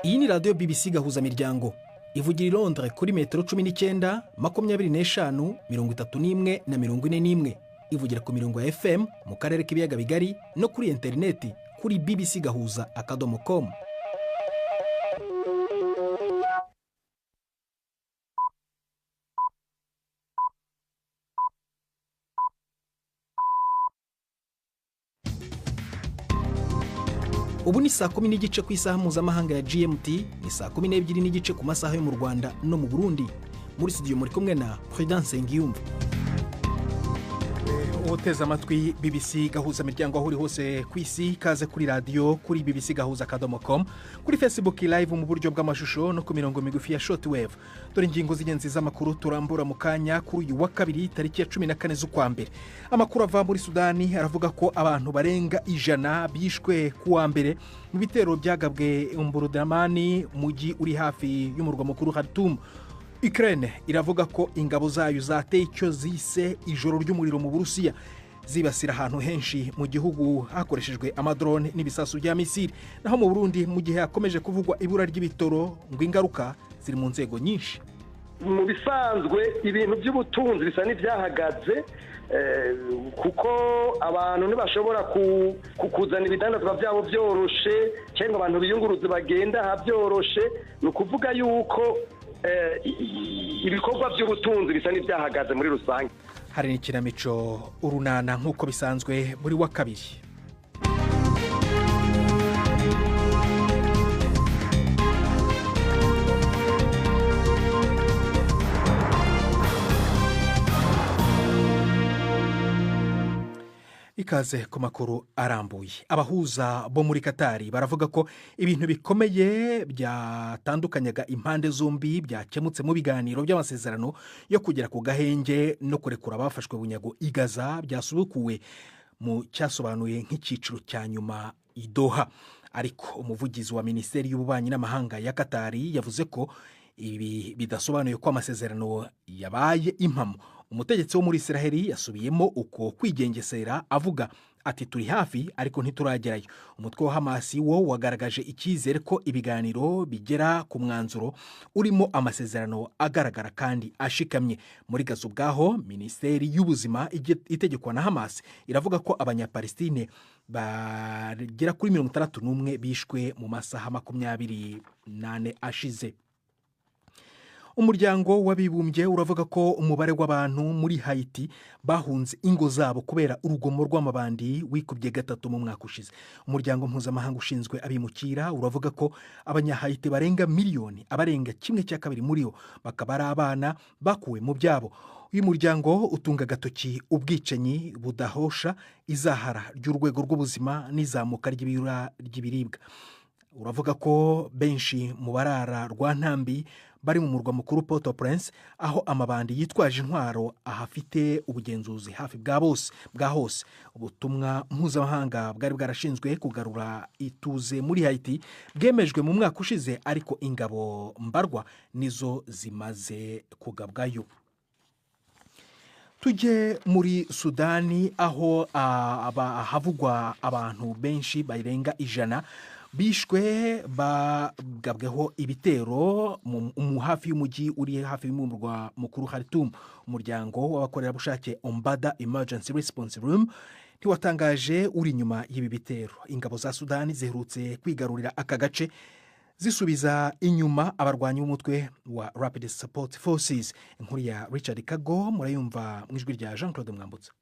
Iyi ni radiyo BBC Gahuzamiryango ivugira i Londres kuri metero 19, 25, 31 na 41. Ivugira ku mirongo ya FM mu karere k'ibiyaga bigari no kuri interineti kuri bbcgahuza.com. Ubu ni saa 10:15 ku isaha mpuzamahanga ya GMT, ni saa 12:15 ku masaha yo mu Rwanda no mu Burundi. Muri studio muri kumwe na Prudence Nsengiyumva. Uteze amatwi BBC Gahuza miryango aho uri hose ku isi, kaze kuri radiyo kuri bbcgahuza.com, kuri Facebook live mu buryo bw'amashusho no ku mirongo migufi ya shortwave. Dore ingingo z'ingenzi z'amakuru turambura mu kanya kuri uyu wa kabiri tariki ya 14 z'ukwa mbere. Amakuru ava muri Sudani aravuga ko abantu barenga 100 bishwe ku wa mbere mu bitero byagabwe Omdurman, mujyi uri hafi y'umurwa mukuru Khartoum. Ukraine iravuga ko ingabo zayo zateye icyo zise ijoro ry'umuriro mu Burusiya, zibasira ahantu henshi mu gihugu hakoreshejwe amadrone n'ibisasu bya misile. Naho mu Burundi, mu gihe hakomeje kuvugwa ibura ry'ibitoro, ngo ingaruka ziri mu nzego nyinshi. Mu bisanzwe ibintu by'ubutunzi bisa n'ibyahagaze, kuko abantu ntibashobora kuzana ibidandazwa byabo byoroshe, cyangwa abantu biyunguruze bagenda aha byoroshe. Ni ukuvuga yuko ibikorwa by'ubutunzi bisa n'ibyahagaze muri rusange. Hari n'ikinamico Urunana nk'uko bisanzwe buri wa kabiri. Ikaze ku makuru arambuye. Abahuza bo muri Katari baravuga ko ibintu bikomeye byatandukanyaga impande zombi byakemutse mu biganiro by'amasezerano yo kugera ku gahenge no kurekura abafashwe bunyago i Gaza byasubukuwe mu cyasobanuye nk'icyiciro cya nyuma i Doha. Ariko umuvugizi wa Minisiteri y'Ububanyi n'Amahanga ya Katari yavuze ko ibi bidasobanuye ko amasezerano yabaye impamo. Umutegetsi wo muri Israheli yasubiyemo uko kwigengesera avuga ati turi hafi ariko ntituragerayo. Umutwe wa Hamasi wo wagaragaje icyizere ko ibiganiro bigera ku mwanzuro urimo amasezerano agaragara kandi ashikamye. Muri Gaza ubwaho, Minisiteri y'Ubuzima itegekwa na Hamasi iravuga ko Abanyapalestine bagera kuri 61 bishwe mu masaha 24 ashize. Umuryango w'abibumbye uravuga ko umubare w'abantu muri Haiti bahunze ingo zabo kubera urugomo rw'amabandi wikubye 3 mu mwaka ushize. Umuryango mpuzamahanga ushinzwe abimukira uravuga ko Abanyahayiti barenga miliyoni, abarenga 1/2 muri bo bakaba ari abana bakuwe mu byabo. Uyu muryango utunga agatoki ubwicanyi budahosha, izahara ry'urwego rw'ubuzima n'izamuka ry'ibiribwa. Uravuga ko benshi mu barara rwa ntambi bari mu murwa mukuru Port-au-Prince, aho amabandi yitwaje intwaro ahafite ubugenzuzi hafi bwa hose. Ubutumwa mpuzamahanga bwari bwarashinzwe kugarura ituze muri Haiti bwemejwe mu mwaka ushize, ariko ingabo mbarwa nizo zimaze kugabwayo. Tujye muri Sudani aho havugwa abantu benshi barenga 100 bishwe bagabweho ibitero mu hafi y'umujyi uri hafi y'umurwa mukuru Khartoum. Umuryango w'abakorerabushake Ombada Emergency Response Room ntiwatangaje uri inyuma y'ibi bitero. Ingabo za Sudani ziherutse kwigarurira aka gace zisubiza inyuma abarwanyi b'umutwe wa Rapid Support Forces. Inkuru ya Richard Kago murayumva mu ijwi rya Jean Claude Mwambutsa.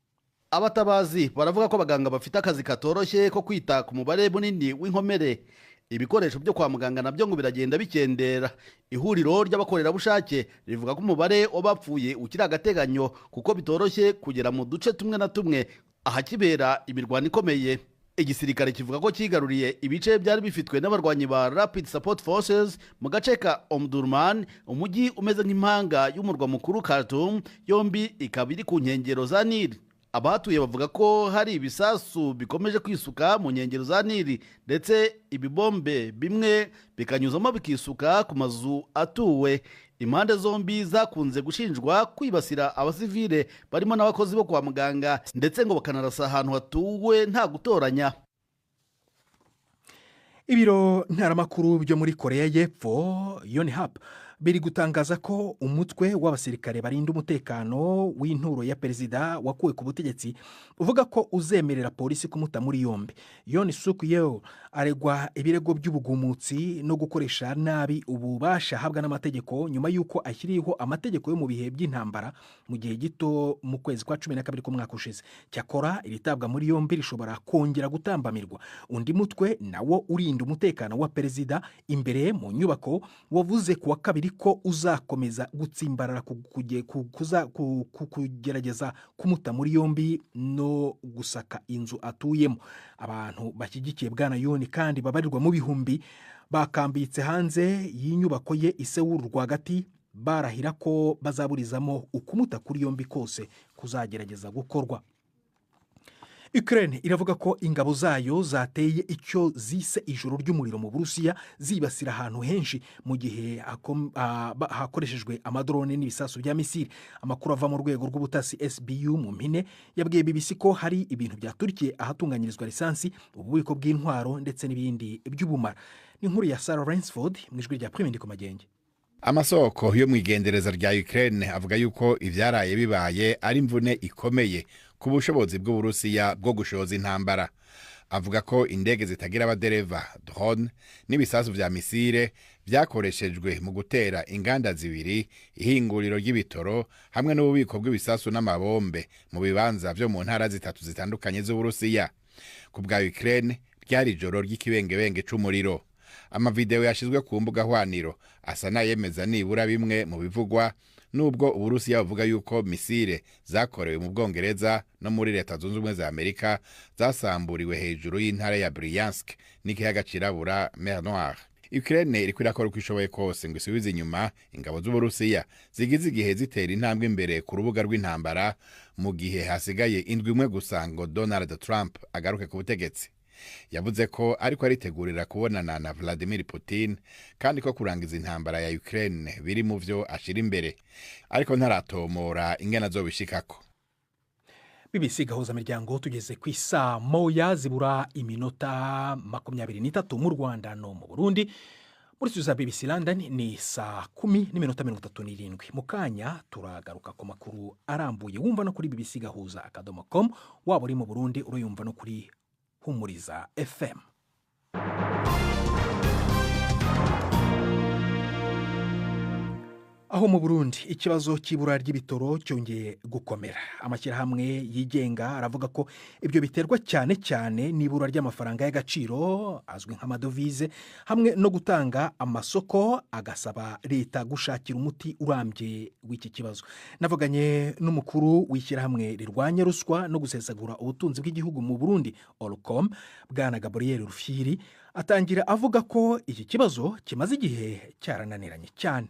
Abatabazi baravuga ko abaganga bafite akazi katoroshye ko kwita ku mubare munini w'inkomere. Ibikoresho byo kwa muganga nabyo ngo biragenda bikendera. Ihuriro ry'abakorerabushake rivuga ko umubare w'abapfuye ukiri agateganyo, kuko bitoroshye kugera mu duce tumwe na tumwe ahakibera imirwano ikomeye. Igisirikare kivuga ko kigaruriye ibice byari bifitwe n'abarwanyi ba Rapid Support Forces mu gace ka Omdurman, umujyi umeze nk'impanga y'umurwa mukuru Khartoum, yombi ikaba iri ku nkengero za Nili. Abahatuye bavuga ko hari ibisasu bikomeje kwisuka mu nkengero za Nili, ndetse ibibombe bimwe bikanyuzamo bikisuka ku mazu atuwe. Impande zombi zakunze gushinjwa kwibasira abasivile barimo n'abakozi bo kwa muganga, ndetse ngo bakanarasa ahantu hatuwe nta gutoranya. Ibiro ntaramakuru byo muri Koreya y'Epfo, Yonhap, biri gutangaza ko umutwe w'abasirikare barinda umutekano w'inturo ya perezida wakuwe ku butegetsi uvuga ko uzemerera polisi kumuta muri yombi. Yoon Suk Yeol aregwa ibirego by'ubugumutsi no gukoresha nabi ububasha ahabwa n'amategeko, nyuma y'uko ashyiriyeho amategeko yo mu bihe by'intambara mu gihe gito mu kwezi kwa 12 k'umwaka ushize. Cyakora iri tabwa muri yombi rishobora kongera gutambamirwa. Undi mutwe nawo urinda umutekano wa perezida imbere mu nyubako wavuze ku wa kabiri ko uzakomeza gutsimbarara ku kugerageza kumuta muri yombi no gusaka inzu atuyemo. Abantu bashyigikiye bwana Yoon kandi babarirwa mu bihumbi bakambitse hanze y'inyubako ye i Seoul rwagati, barahira ko bazaburizamo ukumuta kuri yombi kose kuzagerageza gukorwa. Ukraine iravuga ko ingabo zayo zateye icyo zise ijoro ry'umuriro mu Burusiya, zibasira ahantu henshi mu gihe hakoreshejwe amadrone n'ibisasu bya misile. Amakuru ava mu rwego rw'ubutasi SBU mu mpine yabwiye BBC ko hari ibintu byaturikiye ahatunganyirizwa lisansi, ububiko bw'intwaro ndetse n'ibindi by'ubumara. Ni inkuru ya Sarah Rainsford mu ijwi rya Prime Ndikumagenge. Amasoko yo mu igendereza rya Ukraine avuga yuko ivyaraye bibaye ari imvune ikomeye ku bushobozi bw'Uburusiya bwo gushoza intambara. Avuga ko indege zitagira abadereva, drone, n'ibisasu vya misile vyakoreshejwe mu gutera inganda zibiri, ihinguriro ry'ibitoro hamwe n'ububiko bw'ibisasu n'amabombe mu bibanza vyo mu ntara zitatu zitandukanye z'Uburusiya. Ku bwa Ukraine, ryari ijoro ry'ikibengebenge c'umuriro. Amavideo yashizwe ku mbuga hwaniro asa n'ayemeza nibura bimwe mu bivugwa, nubwo Uburusiya buvuga yuko misile zakorewe mu Bwongereza no muri Leta Zunze Ubumwe za Amerika zasamburiwe hejuru y'intara ya Bryansk n'ikiyaga Cirabura, Mer Noire. Ukraine iriko irakora uko ishoboye kose ngo isubize inyuma ingabo z'Uburusiya zigize igihe zitera intambwe imbere ku rubuga rw'intambara, mu gihe hasigaye indwi imwe gusa ngo Donald Trump agaruke ku butegetsi. Yavuze ko ariko aritegurira kubonana na Vladimir Putin, kandi ko kurangiza intambara ya Ukraine biri mu vyo ashira imbere, ariko ntaratomora ingene azobishikako. BBC Gahuza Miryango, tugeze ku isaa 1 zibura iminota 23 mu Rwanda no mu Burundi. Muri studio za BBC London ni saa 10 n'iminota 37. Mu kanya turagaruka ku makuru arambuye wumva no kuri bbcgahuza.com. Waba uri mu Burundi, urayumva no kuri Humuriza FM. Aho mu Burundi, ikibazo cy'ibura ry'ibitoro cyongeye gukomera. Amashyirahamwe yigenga aravuga ko ibyo biterwa cyane cyane n'ibura ry'amafaranga y'agaciro azwi nk'amadovize hamwe no gutanga amasoko, agasaba leta gushakira umuti urambye w'iki kibazo. Navuganye n'umukuru w'ishyirahamwe rirwanya ruswa no gusesagura ubutunzi bw'igihugu mu Burundi, Olucome, bwana Gabriel Rufyiri, atangira avuga ko iki kibazo kimaze igihe cyarananiranye cyane.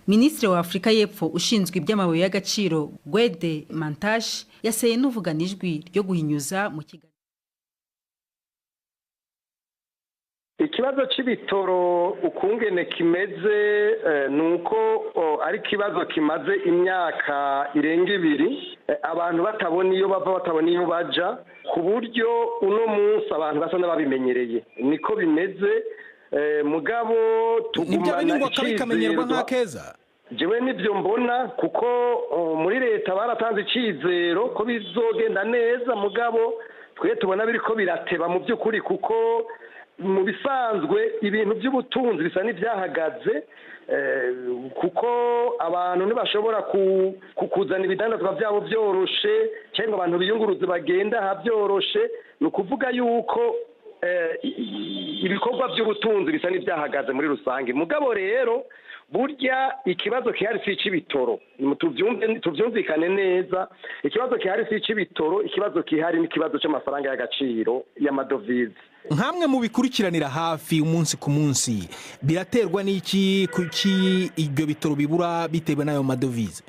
Minisitiri wa Afurika y'Epfo ushinzwe iby'amabuye y'agaciro, Gwede Mantashe, yaseye n'uvugana ijwi ryo guhinyuza mu kiganiro. Ikibazo cy'ibitoro ukungene kimeze ni uko ari ikibazo kimaze imyaka irenga 2, abantu batabona iyo bava, batabona iyo baja, ku buryo uno munsi abantu basa n'ababimenyereye. Niko bimeze, mugabo tugumana ngo akabikamenyerwa nk'akeza. Jewe nibyo mbona, kuko muri leta baratanze icyizero ko bizogenda neza, mugabo twe tubona biriko birateba mu by'ukuri, kuko mu bisanzwe ibintu by'ubutunzi bisa n'ibyahagaze, kuko abantu ntibashobora kuzana ibidandazwa byabo byoroshe cyangwa abantu biyunguruze bagenda aha byoroshe. Ni ukuvuga yuko ibikorwa by'ubutunzi bisa n'ibyahagaze muri rusange. Mugabo rero burya ikibazo gihari si icy'ibitoro, tubyumvikane neza. Ikibazo gihari si icy'ibitoro, ikibazo gihari ni ikibazo cy'amafaranga y'agaciro, y'amadovize. Nkamwe mu bikurikiranira hafi umunsi ku munsi, biraterwa n'iki? Kuki ibyo bitoro bibura bitewe n'ayo madovize?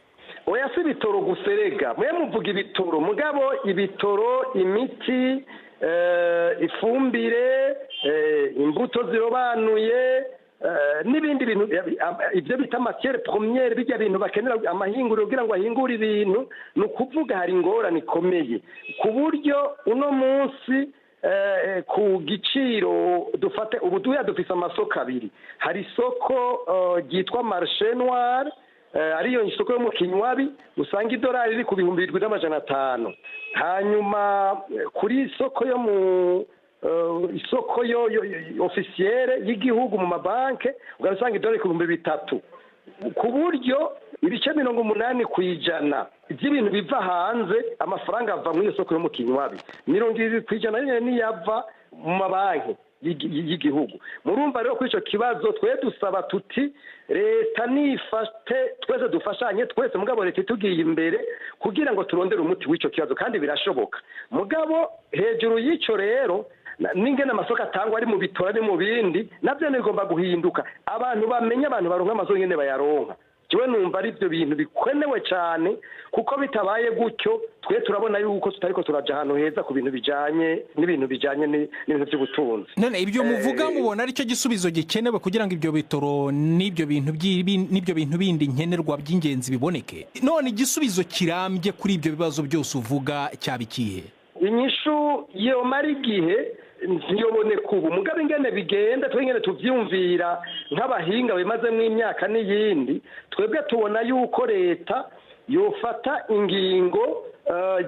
Oya, si ibitoro gusa erega. Mwe muvuga ibitoro, mugabo ibitoro, imiti, ifumbire, imbuto zirobanuye n'ibindi bintu, ibyo bita matières premières, bijya bintu bakenera amahinguriro kugira ngo ahingure ibintu. Ni ukuvuga hari ingorane ikomeye ku buryo uno munsi Ku giciro dufate ubu duya dufise amasoko abiri. Hari isoko ryitwa marché noir, ariyo isoko yo mu kinywabi, usanga idolari riri ku 7500. Hanyuma kuri isoko yo mu isoko yo officielle y'igihugu mu mabanke, ugasanga idolari ku 3000, ku buryo ibice 80% by'ibintu biva hanze amafaranga ava muri iyo soko yo mu kinywabi, 20% nyine niyava mu mabanki y'igihugu. Murumva rero kuri icyo kibazo twe dusaba tuti leta nifate, twese dufashanye twese, mugabo leta itugiye imbere kugira ngo turondere umuti w'icyo kibazo, kandi birashoboka. Mugabo hejuru y'icyo rero, n'ingene amasoko atangwa ari mu bitora ari mu bindi, nabyo bigomba guhinduka, abantu bamenye, abantu baronka amasoko ingene bayaronka. Jewe numva ari ibyo bintu bikenewe cyane, kuko bitabaye gutyo twe turabona yuko tutariko turaja ahantu heza ku bintu bijanye n'ibintu bijanye n'ibintu by'ubutunzi. None ibyo muvuga mubona aricyo gisubizo gikenewe kugira ngo ibyo bitoro n'ibyo bintu n'ibyo bintu bindi nkenerwa by'ingenzi biboneke? None igisubizo kirambye kuri ibyo bibazo byose uvuga cyaba ikihe? Inyishu yomara igihe ntiyoboneka ubu, mugabo ingene bigenda twe ingene tuvyumvira nk'abahinga bimazemo imyaka n'iyindi, twebwe tubona yuko leta yofata ingingo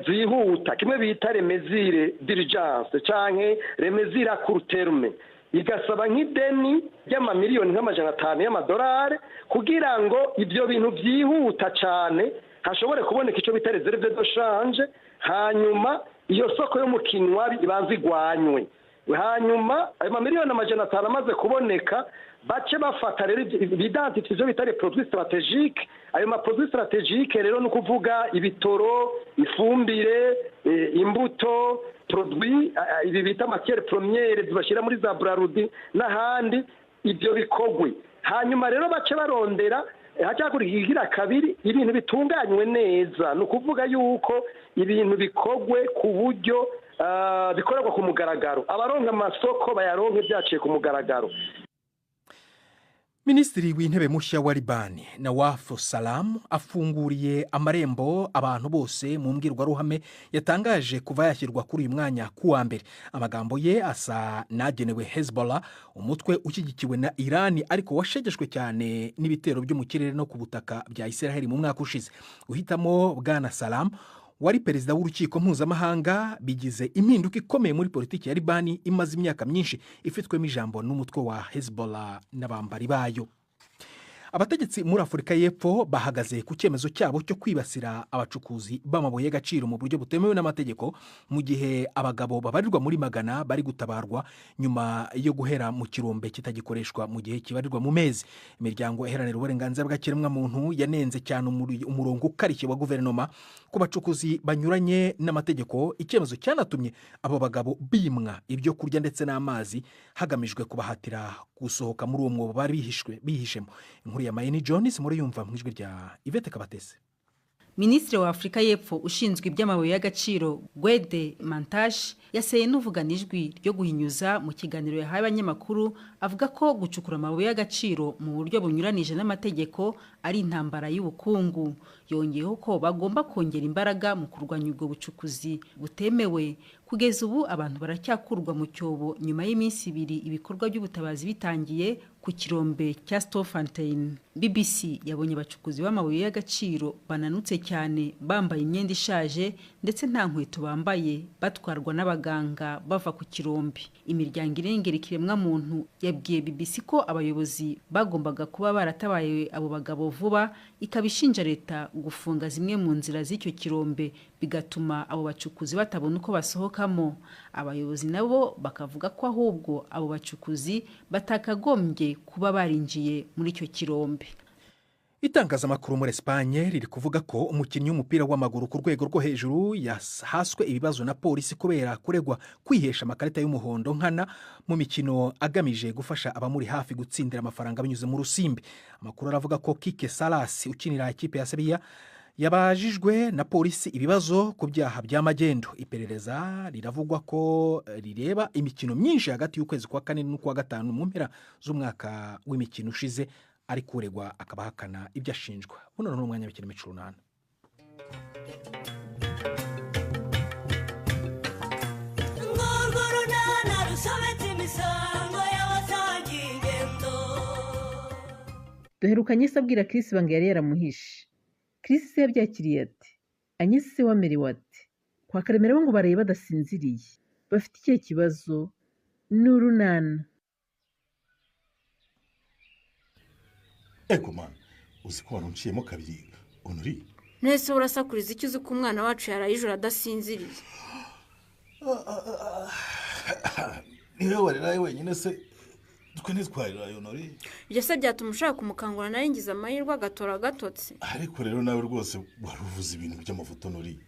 zihuta, kimwe bita les mesures d'urgence canke les mesures à court terme, igasaba nk'ideni ry'amamiliyoni nk'500 y'amadolari kugira ngo ibyo bintu byihuta cane hashobore kuboneka ico bita réserve de change. Hanyuma iyo soko yo mu kinywabi ibanza igwanywe, hanyuma ayo mamiliyoni 500 amaze kuboneka, bace bafata rero bidentifiye ivyo bita les produits stratégiques. Ayo ma produits stratégiques rero ni ukuvuga ibitoro, ifumbire, imbuto, produit ibi bita matière première bashyira muri za Brarudi n'ahandi, ibyo bikogwe. Hanyuma rero bace barondera hacyakurikira kabiri ibintu bitunganywe neza, ni ukuvuga yuko ibintu bikogwe ku buryo bikorerwa ku mugaragaro, abaronka amasoko bayaronke byaciye ku mugaragaro. Minisitiri w'intebe mushya wa Libani, Nawaf Salam, afunguriye amarembo abantu bose mu mbwirwaruhame yatangaje kuva yashyirwa kuri uyu mwanya ku wa mbere. Amagambo ye asa n'agenewe Hezbollah, umutwe ushyigikiwe na Irani ariko washegeshwe cyane n'ibitero byo mu kirere no ku butaka bya Israel mu mwaka ushize. Guhitamo Bwana Salam wari perezida w'urukiko mpuzamahanga bigize impinduka ikomeye muri politiki ya Libani imaze imyaka myinshi ifitwemo ijambo n'umutwe wa Hezbollah n'abambari bayo. Abategetsi muri Afurika y'Epfo bahagaze ku cyemezo cyabo cyo kwibasira abacukuzi b'amabuye y'agaciro mu buryo butemewe n'amategeko, mu gihe abagabo babarirwa muri magana bari gutabarwa nyuma yo guhera mu kirombe kitagikoreshwa mu gihe kibarirwa mu mezi. Imiryango iharanira uburenganzira bw'ikiremwamuntu yanenze cyane umurongo ukarishye wa guverinoma ku bacukuzi banyuranye n'amategeko, icyemezo cyanatumye abo bagabo bimwa ibyo kurya ndetse n'amazi hagamijwe kubahatira gusohoka muri uwo mwobo bari bihishemo. Inkuru ya Mayeni Jones muri yumva mu ijwi rya Yvette Kabatese. Minisitiri wa Afurika y'Epfo ushinzwe iby'amabuye y'agaciro, Gwede Mantashe, yaseye n'uvugana ijwi ryo guhinyuza mu kiganiro yahaye abanyamakuru, avuga ko gucukura amabuye y'agaciro mu buryo bunyuranije n'amategeko ari intambara y'ubukungu. Yongeyeho ko bagomba kongera imbaraga mu kurwanya ubwo bucukuzi butemewe. Kugeza ubu abantu baracyakurwa mu cyobo nyuma y'iminsi 2 ibikorwa by'ubutabazi bitangiye ku kirombe cya Stoffentein. BBC yabonye abacukuzi b'amabuye y'agaciro bananutse cyane, bambaye imyenda ishaje ndetse nta nkweto bambaye, batwarwa n'abaganga bava ku kirombe. Imiryango irengera ikiremwamuntu yabwiye BBC ko abayobozi bagombaga kuba baratabaye abo bagabo vuba, ikaba ishinja leta gufunga zimwe mu nzira z'icyo kirombe bigatuma abo bacukuzi batabona uko basohokamo. Abayobozi nabo bakavuga ko ahubwo abo bacukuzi batakagombye kuba barinjiye muri icyo kirombe. Itangazamakuru muri Espagne riri kuvuga ko umukinnyi w'umupira w'amaguru ku rwego rwo hejuru yahaswe ibibazo na polisi kubera kuregwa kwihesha amakarita y'umuhondo nkana mu mikino agamije gufasha abamuri hafi gutsindira amafaranga binyuze mu rusimbi. Amakuru aravuga ko Kike Salas ukinira ikipe ya Sevilla yabajijwe na polisi ibibazo ku byaha by'amagendo. Iperereza riravugwa ko rireba imikino myinshi hagati y'ukwezi kwa kane n'ukwa gatanu mu mpera z'umwaka w'imikino ushize, ari kuregwa akaba ahakana ibyo ashinjwa. Buno ni umwanya w'imikino mico 8. Dusobetse imisango y'abasangiye ingendo. Duherukanye se abwira Chris ibanga yari yaramuhishe. Chris se yabyakiriye ati Agnes se wamerewe ati kwa Karemera bo ngo baraye badasinziriye bafite ikihe kibazo ni urunana. Ego man, uzi ko warunciyemo kabiri Honori? Nese urasakuriza icyo uzi ko umwana wacu yaraye ijoro adasinziriye? Niwe wariraye wenyine se, twe ntitwariraye Honori. Ibyo se byatuma ushaka kumukangura naringize amahirwe agatora agatotsi. Ariko rero nawe rwose waruvuze ibintu by'amafoto Honori.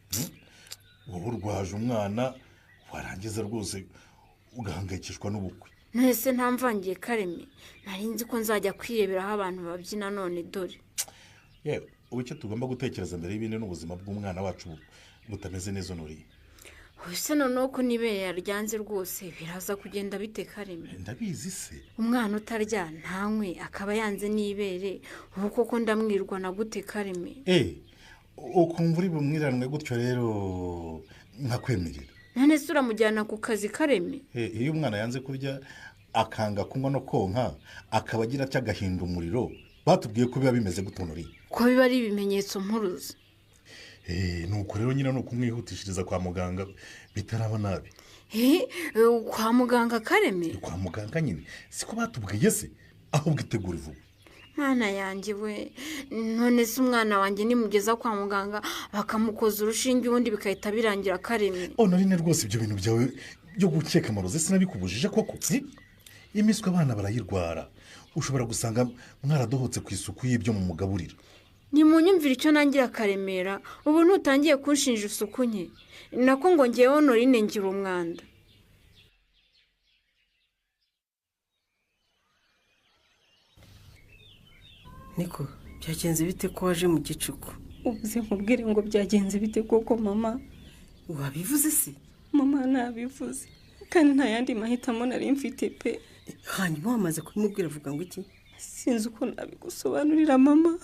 Wowe urwaje umwana warangiza rwose ugahangayikishwa n'ubukwe. Nese ntamvangiye Kareme, nari nzi ko nzajya kwireberaho abantu babyina none dore. Yewe, ubu icyo tugomba gutekereza mbere y'ibindi ni ubuzima bw'umwana wacu butameze neza Honori. Ese noneho ko nibere yaryanze rwose biraza kugenda bite Kareme? Ndabizi se. Umwana utarya ntanywe akaba yanze n'ibere, ubu koko ndamwirwa na gute Kareme? Ukumva uri bumwiranwe gutyo rero nkakwemerera. None se uramujyana ku kazi Kareme? Iyo umwana yanze kurya akanga kunywa no konka akaba agira atya agahinda umuriro, batubwiye ko biba bimeze gute Honori? Ko biba ari ibimenyetso mpuruza. Nuko rero nyine ni ukumwihutishiriza kwa muganga bitaraba nabi. Kwa muganga Kareme? Kwa muganga nyine, siko batubwiye se, ahubwo itegura vuba. Mwana yanjye we, none se umwana wanjye nimugeza kwa muganga bakamukoza urushinge ubundi bikahita birangira Kareme? Honorine rwose ibyo bintu byawe byo gukeka amarozi sinabikubujije koko. Imiswi abana barayirwara, ushobora gusanga mwaradohotse ku isuku y'ibyo mumugaburira. Nimunyumvira icyo nangira Karemera, ubu ntutangiye kunshinja isuku nke, nako ngo ngewe Honorine ngira umwanda. Niko byagenze bite ko waje mu gicuku? Ubuze nkubwire ngo byagenze bite koko mama? Wabivuze se? Mama nabivuze, kandi nta yandi mahitamo nari mfite pe. Hanyuma wamaze kubimubwira avuga ngo iki? Sinzi uko nabigusobanurira mama.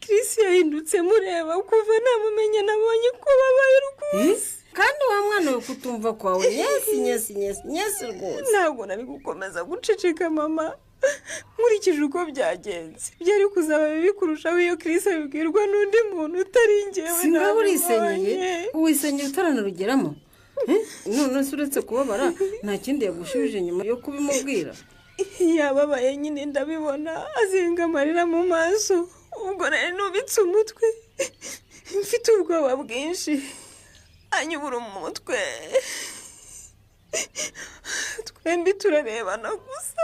Chris yahindutse mureba kuva namumenya nabonye ko babaye rwose. Kandi wa mwana we kutumva kwawe nyesi nyesi nyesi nyesi rwose. Ntabwo nari gukomeza guceceka mama. Nkurikije uko byagenze byari kuzaba bibi kurushaho iyo Chris abibwirwa n'undi muntu utari njyewe. Singaho urisenyeye, uwisenyeye utaranarugeramo. None se uretse kubabara nta kindi yagushubije nyuma yo kubimubwira? Yababaye nyine ndabibona, azenga amarira mu maso. Ubwo nari nubitse umutwe mfite ubwoba bwinshi, anyubura umutwe, twembi turarebana gusa.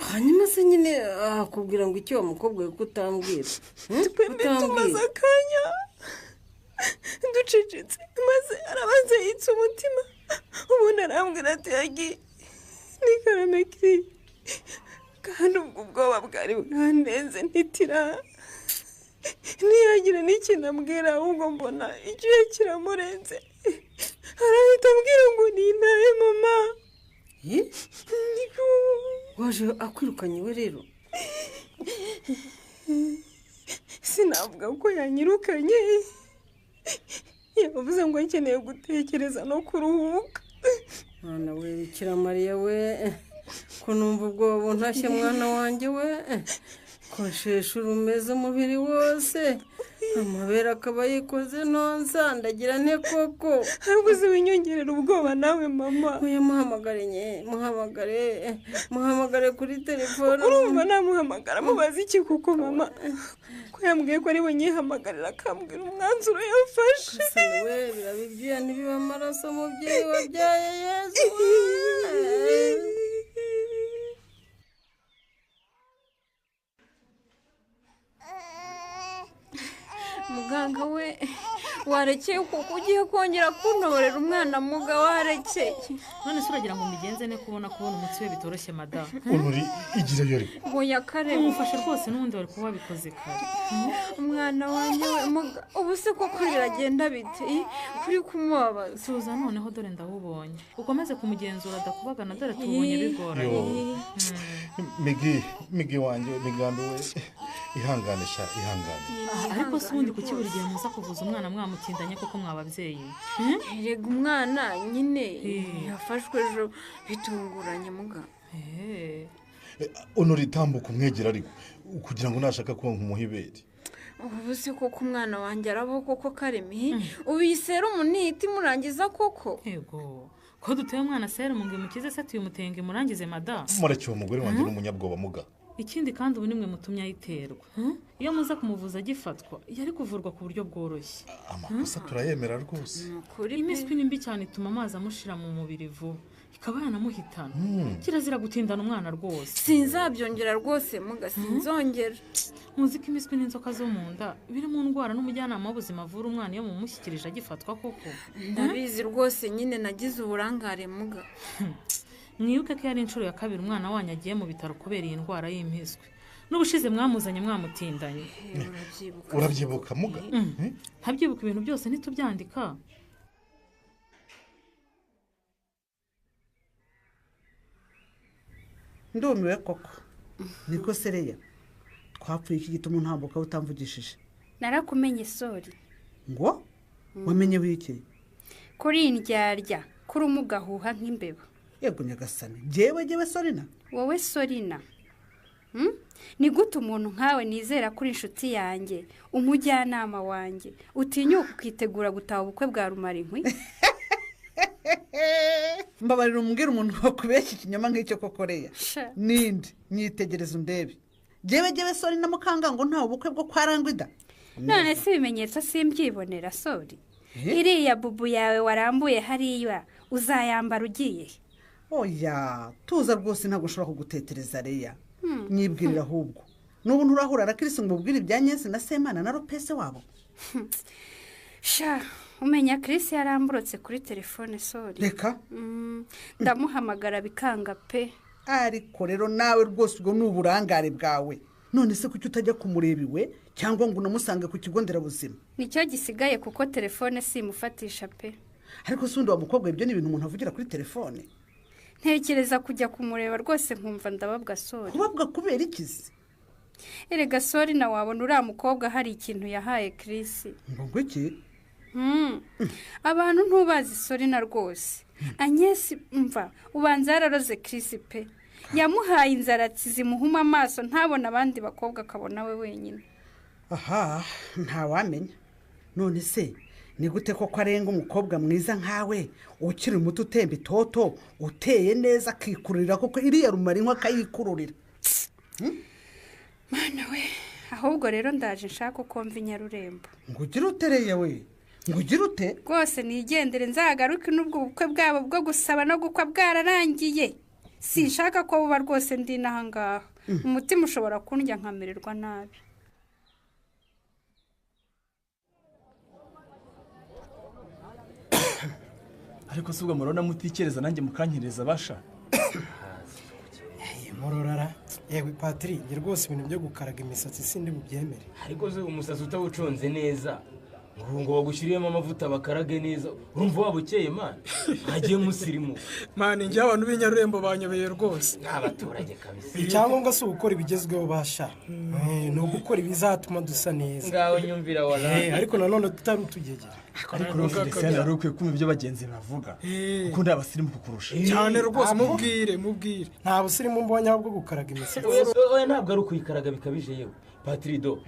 Hanyuma se nyine akubwira ngo icyo wa mukobwa we kutambwira? Twembi tumaze akanya ducecetse, maze arabanza yitsa umutima, ubundi arambwira ati yagiye ni Karame Kiri. Kandi ubwo ubwoba bwari bwandenze ntitira, ntiyagira n'ikintu ambwira, ahubwo mbona icyuya kiramurenze, arahita ambwira ngo nintahe mama. Waje akwirukanye we rero? Sinavuga ko yanyirukanye, yavuze ngo nkeneye gutekereza no kuruhuka. Mwana we Bikira Mariya we, ko numva ubwoba buntashye mwana wanjye we, ko nsheshe urumeze umubiri wose, amabere akaba yikoze nonsa, ndagira nte koko? Ahubwo uzi winyongerera ubwoba nawe mama. Oya muhamagare nye, muhamagare, muhamagare kuri telefone. Urumva namuhamagara mubaza iki kuko mama? Ko yambwiye ko ari bunyihamagarira akambwira umwanzuro yafashe. We biraba ibyuya ntibiba amaraso mubyeyi wabyaye Yesu. Muganga we warekeye kuko ugiye kongera kuntoborera umwana muga warekeye. None se uragira ngo mbigenze ne kubona umutsi we bitoroshye madamu? Honori igira yo ariko. Oya Kareme. Umufashe rwose n'ubundi wari kuba wabikoze kare. Umwana wanjye we muga, ubu se koko biragenda bite? Kuri kumubabaza. Suza noneho dore ndawubonye. Ukomeze kumugenzura adakubagana dore tubonye bigoranye. Migi wanjye migambi we. Ihangane sha, ihangane. Ariko se ubundi kuki buri gihe muza kuvuza umwana mwamutindanye koko mwababyeyi? Erega umwana nyine yafashwe ejo bitunguranye muga. Honore tambuka umwegera ariko kugira ngo nashaka kuba nk'umuhibere. Ubu se koko umwana wanjye arabaho koko Karemi? Ubu iyi serumu nihita imurangiza koko? Yego, ko duteye umwana serumu ngo imukize se tuyimutenge imurangize madamu? Mureke uwo mugore wanjye n'umunyabwoba muga. Ikindi kandi ubu nimwe mutumye ayiterwa. Iyo muza kumuvuza agifatwa yari kuvurwa ku buryo bworoshye. Amakosa turayemera rwose. Impiswi ni mbi cyane ituma amazi amushira mu mubiri vuba ikaba yanamuhitana. Kirazira gutindana umwana rwose. Sinzabyongera rwose muga, sinzongera. Muzi ko impiswi n'inzoka zo mu nda biri mu ndwara n'umujyanama w'ubuzima avura umwana iyo mumushyikirije agifatwa koko. Ndabizi rwose nyine nagize uburangare muga. Mwibuke ko yari inshuro ya kabiri umwana wanyu agiye mu bitaro kubera iyi ndwara y'impiswi. N'ubushize mwamuzanye mwamutindanye. Urabyibuka muga? Ntabyibuka ibintu byose ntitubyandika. Ndumiwe koko. Niko sereya twapfuye iki gituma ntambuka utamvugishije? Narakumenye sori. Ngo wamenye wiki? Kuri indyarya kuri umugahuha nk'imbeba. Yego nyagasani, jewe Sorina. Wowe Sorina. Ni gute umuntu nkawe nizera kuri inshuti yanjye, umujyanama wanjye, utinyuka ukitegura gutaha ubukwe bwa Rumarinkwi? Mbabarira umbwira umuntu wakubeshya ikinyoma nk'icyo koko Reya. Ninde nyitegereza undebe. Jewe Sorina Mukangango nta ubukwe bwo kwa Rangwida. None si ibimenyetso simbyibonera Sori. Iriya bubu yawe warambuye hariya uzayambara ugiye? Oya, tuza rwose ntabwo ushobora kugutetereza Reya. Nyibwirira ahubwo. N'ubu nturahura na Chris ngo ubwire ibya Nyensi na Semana na Ropese wabo. Sha, umenya Chris yaramburotse kuri telefone Sori. Reka. Ndamuhamagara bikanga pe. Ariko rero nawe rwose ubwo ni uburangare bwawe. None se kuki utajya kumureba iwe cyangwa ngo unamusange ku kigo nderabuzima? Nicyo gisigaye kuko telefone simufatisha pe. Ariko se undi wa mukobwa ibyo ni ibintu umuntu avugira kuri telefone? Ntekereza kujya kumureba rwose nkumva ndababwa Sori. Kubabwa kubera ikizi? Erega Sori na wabona uriya mukobwa hari ikintu yahaye Chris. Ngo iki? Abantu ntubazi Sori na rwose. Agnes mva ubanza yararoze Chris pe. Yamuhaye inzaratsi zimuhuma amaso ntabona abandi bakobwa akabona we wenyine. Aha, ntawamenya. None se ni gute koko arenga umukobwa mwiza nkawe ukiri muto utemba itoto uteye neza akikururira koko iriya Rumarinkwi akayikururira? Mana we, ahubwo rero ndaje nshaka uko mva Inyarurembo. Ngo ugire utereye we, ngo ugire ute? Rwose nigendere nzagaruke n'ubwo bukwe bwabo bwo gusaba no gukwa bwararangiye. Sinshaka ko buba rwose ndi n'aha ngaha. Umutima ushobora kundya nkamererwa nabi. Ariko si ubwo murabona mutikereza nanjye mukankereza basha. Murorara yewe Patri, njye rwose ibintu byo gukaraga imisatsi sindi bubyemere. Ariko se umusatsi utawuconze neza ngo bagushyiriyemo amavuta bakarage neza urumva wabukeye man hagiye musirimu man. Njye abantu b'inyarurembo banyobeye rwose. N'abaturage kabisa. Icyangombwa si ugukora ibigezweho basha, ni ugukora ibizatuma dusa neza. Ngaho nyumvira wala. Ariko nanone tutari utugegera. Ariko rero Felicien wari ukwiye kumva ibyo bagenzi bavuga kuko nta basirimu kukurusha cyane rwose. Mubwire mubwire nta busirimu mbonye ahubwo gukaraga imisatsi. Oya ntabwo ari ukuyikaraga bikabije yewe Patrido.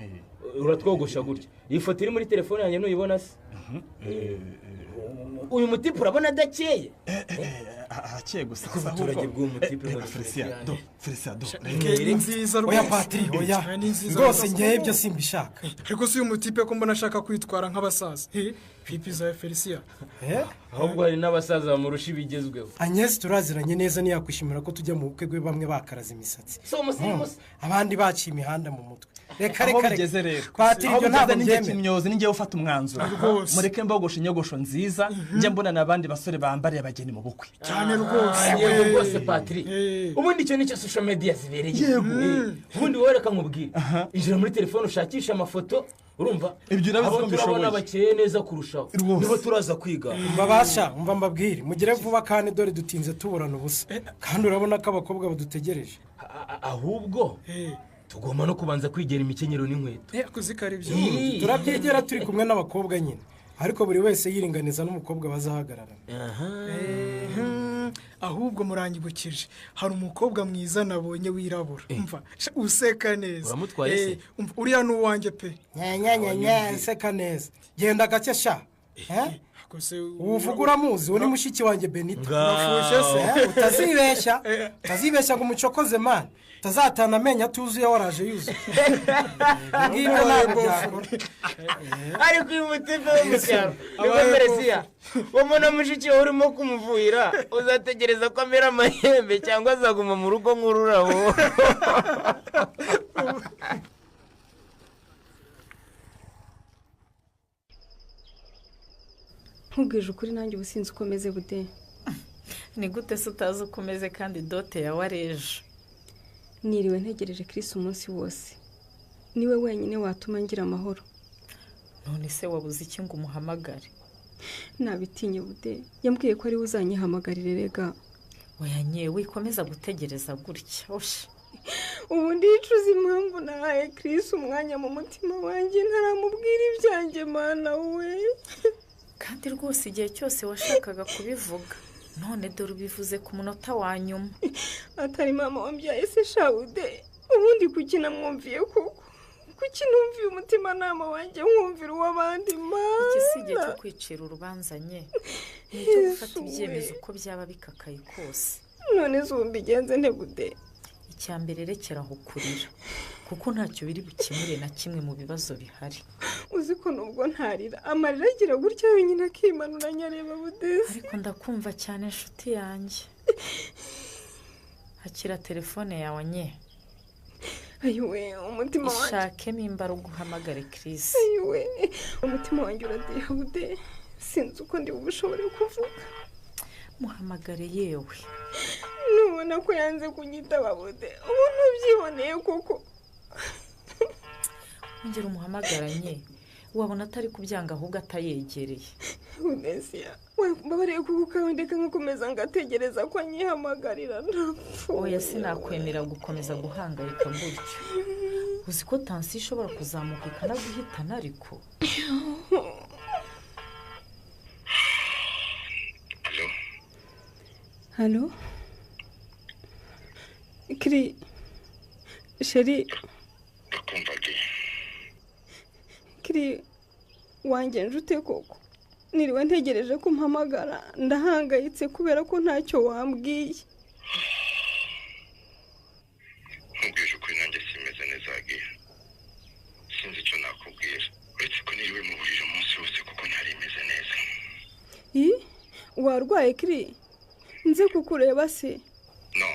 Uratwogosha gutya iyi foto iri muri telefone yanjye nuyibona se? Uyu mutipe urabona adakeye? Arakeye gusa. Abaturage bw'uyu mutipe. Felicien do, Felicien do. Ni nziza rwose. Oya Patri, oya rwose ngewe ibyo simbishaka. Ariko si uyu mutipe ko mbona ashaka kwitwara nk'abasaza. Pipi za Felicien. Ahubwo hari n'abasaza bamurusha ibigezweho. Agnes turaziranye neza ntiyakwishimira ko tujya mu bukwe bwe bamwe bakaraza imisatsi. Abandi baciye imihanda mu mutwe. Reka reka reka. Patri ibyo ntabwo mbyemera. Kimyozi ni ngewe ufata umwanzuro. Mureke mbogoshe inyogosho nziza njye mbona n'abandi basore bambariye abageni mu bukwe. Cyane rwose. Yego rwose Patri. Ubundi icyo nicyo social media zibereye. Ubundi wowe reka nkubwire. Injira muri telefone ushakisha amafoto urumva ibyo urabizi ko mbishoboye. Turabona bakeye neza kurushaho. Nibo turaza kwiga. Mbabasha umva mbabwire mugire vuba kandi dore dutinze tuburana ubusa. Kandi urabona ko abakobwa badutegereje. Ahubwo Tugomba no kubanza kwigera imikenyero n'inkweto. Kuzikara ibyo. Turabyegera turi kumwe n'abakobwa nyine. Ariko buri wese yiringaniza n'umukobwa bazahagararana. Ahubwo muranyibukije hari umukobwa mwiza nabonye wirabura. Umva useka neza. Uramutwaye se? Uriya ni uwanjye pe. Nya seka neza. Genda gake sha. Uvuga uramuzi, uwo ni mushiki wanjye Benita. Urafushye se? Utazibeshya. Utazibeshya ngo umucokoze man. Utazatana amenya atuzuye waraje yuzuye. Ngibyo ntabwo byakora. Ariko uyu mutipe wo mu cyaro niko Peresiya wabona mushiki wawe urimo kumuvuhira, uzategereza ko amera amahembe cyangwa azaguma mu rugo nk'ururabo. Nkubwije ukuri nanjye ubu sinzi uko meze bude. Ni gute se utazi uko umeze kandi dote yawe ari ejo? Niriwe ntegereje Chris umunsi wose. Niwe wenyine watuma ngira amahoro. None se wabuze iki ngo umuhamagare? Nabitinye bude. Yambwiye ko ari we uzanyihamagarire rega. Oya nye wikomeza gutegereza gutya. Osha. Ubu ndicuza impamvu nahaye Chris umwanya mu mutima wanjye ntaramubwira ibyanjye mana we. Kandi rwose igihe cyose washakaga kubivuga none dore ubivuze ku munota wa nyuma. Atari mama wambyaye se shawude, ubundi kuki namwumviye koko? Kuki numviye umutimanama wanjye nkumvira uw'abandi mana? Iki si igihe cyo kwicira urubanza nye, ni icyo gufata ibyemezo uko byaba bikakaye kose. None se ubu mbigenze nte bude? Icya mbere rekera aho kurira kuko ntacyo biri bukemure na kimwe mu bibazo bihari. Uzi ko nubwo ntarira amarira agira gutya wenyine akimanura nyareba budesi. Ariko ndakumva cyane inshuti yanjye. Akira telefone yawe nye. Ayiwe umutima wanjye. Ishakemo imbaraga uhamagare Chris. Ayiwe umutima wanjye uradiha bude. Sinzi uko ndi bushobore kuvuga. Muhamagare yewe. Nubona ko yanze kunyitaba bude. Ubu ntubyiboneye koko. Ongera umuhamagaranye, wabona atari kubyanga ahubwo atayegereye. Udesiya, wambabariye kuko ukabindeka nkakomeza ngategereza ko anyihamagarira ndapfuye. Oya sinakwemera gukomeza guhangayika gutyo. Uzi ko tansiyo ishobora kuzamuka ikanaguhitana ariko. Halo? Kiri sheri. Ndakumva ge. Kiri wanjye njute koko. Niriwe ntegereje ko mpamagara ndahangayitse kubera ko ntacyo wambwiye. Nkubwije ukuri nanjye simeze neza ge. Sinzi icyo nakubwira. Uretse ko niriwe mu buriri umunsi wose kuko ntari meze neza. Warwaye Kiri? Nze kukureba se? No,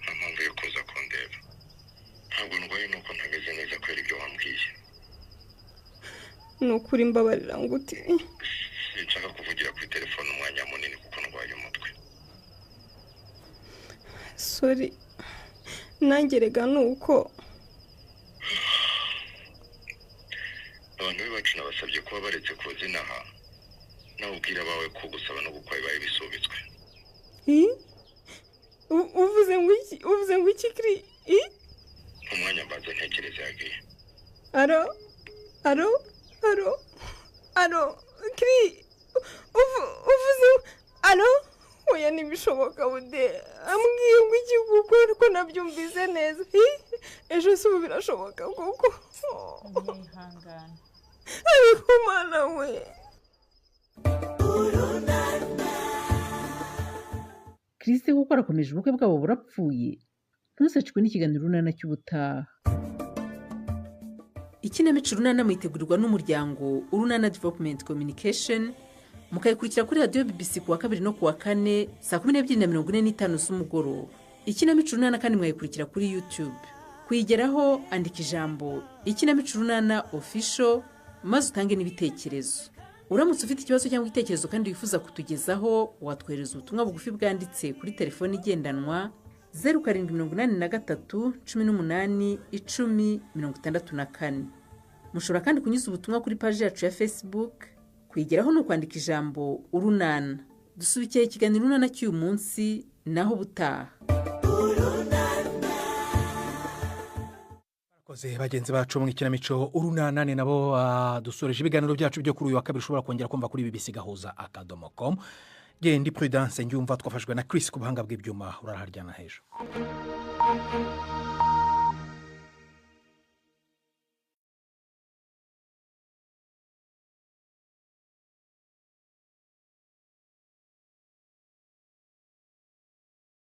nta mpamvu yo kuza kundeba. Ntabwo ndwaye nuko ntameze neza kubera ibyo wambwiye. Ni ukuri mbabarira nguti. Sinshaka kuvugira kuri telefone umwanya munini kuko ndwaye umutwe. Sorry. Nanjye rega ni uko. Abantu b'iwacu nabasabye kuba baretse kuza inaha. Nawe ubwira abawe ko gusaba no gukwa bibaye bisubitswe. Uvuze ngo iki? Uvuze ngo iki Kiri? Umwanya mbanza ntekereza yagiye. Aro? Aro? Aro? Aro? Kiri? Uvuze aro? Oya ntibishoboka bude. Ambwiye ngo iki kuko ko nabyumvise neza. Ejo se ubu birashoboka koko? Ihangane. Ariko mana we. Chris kuko arakomeje ubukwe bwabo burapfuye. Ntuzacikwe n'ikiganiro Urunana cy'ubutaha. Ikinamico Urunana mwitegurirwa n'umuryango Urunana Development Communication, mukayikurikira kuri radiyo BBC kuwa kabiri no kuwa kane saa 12:45 z'umugoroba. Ikinamico Urunana kandi mwayikurikira kuri YouTube. Kuyigeraho andika ijambo Ikinamico Urunana Official maze utange n'ibitekerezo. Uramutse ufite ikibazo cyangwa igitekerezo kandi wifuza kutugezaho, watwohereza ubutumwa bugufi bwanditse kuri telefoni igendanwa 0783 18 10 64. Mushobora kandi kunyuza ubutumwa kuri paji yacu ya Facebook. Kuyigeraho ni ukwandika ijambo Urunana. Dusubikiye ikiganiro Urunana cy'uyu munsi, naho ubutaha. Barakoze bagenzi bacu mu ikinamico Urunana. Ni nabo dusoreje ibiganiro byacu byo kuri uyu wa kabiri. Ushobora kongera kumva kuri bbc gahuza.com. Genda Prudence Ngyumva, twafashwe na Chris ku buhanga bw'ibyuma. Uraharyana hejuru.